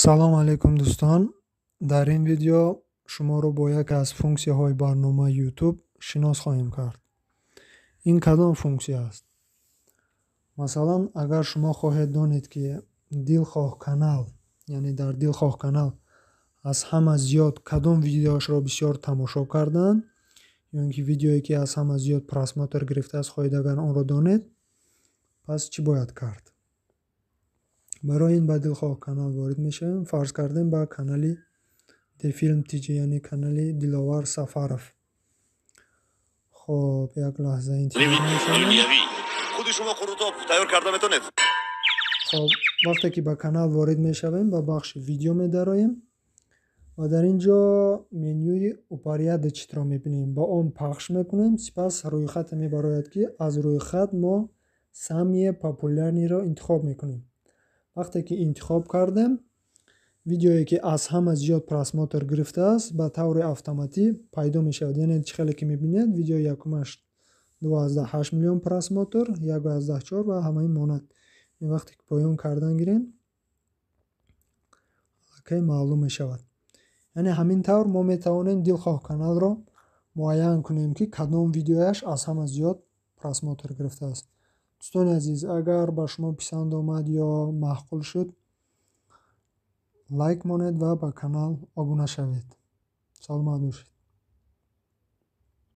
Салом алейкум, дӯстон! Дар ин видео шуморо бо яке аз функсияҳои барномаи YouTube шинос хоҳем кард. Ин кадом функсия аст? Масалан, агар шумо хоҳед донед, ки дилхоҳ канал, яъне дар дилхоҳ канал аз ҳама зиёд кадом видеоашро бисёр тамошо карданд ё ин ки видеое, ки аз ҳама зиёд просмотр гирифтааст, хоҳед агар онро донед, пас чӣ бояд кард? Барои ин ба дилхоҳ канал ворид мешавем. Фарз кардем, ба канали Дефилм ТЖ, яъне канали Диловар Сафаров. Хоб, як лаҳза интизор мешавем. Худи шумо қурутоб тайёр карда метавонед? Хоб, вақте ки ба канал ворид мешавем, ба бахши «Видео» медароем ва дар ин ҷо менюи «Упорядочить» ро мебинем. Ба он пахш мекунем. Сипас рӯйхате мебарояд, ки аз рӯйхат мо «Самые популярный» ро интихоб мекунем. Вақте ки интихоб кардем, видеое, ки аз ҳама зиёд просмотр гирифтааст, ба таври автоматӣ пайдо мешавад. Яъне чӣ хеле ки мебинед, видеои якумаш 2,8 миллион просмотр, 1,4 ва ҳамаи монанд. Вақте ки поён кардан гирем, аллакай маълум мешавад. Яъне ҳамин тавр мо метавонем дилхоҳ каналро муайян кунем, ки кадом видеояш аз ҳама зиёд просмотр гирифтааст. Дӯстони азиз, агар ба шумо писанд омад ё маъқул шуд, лайк монед ва ба канал обуна шавед. Саломат бошед.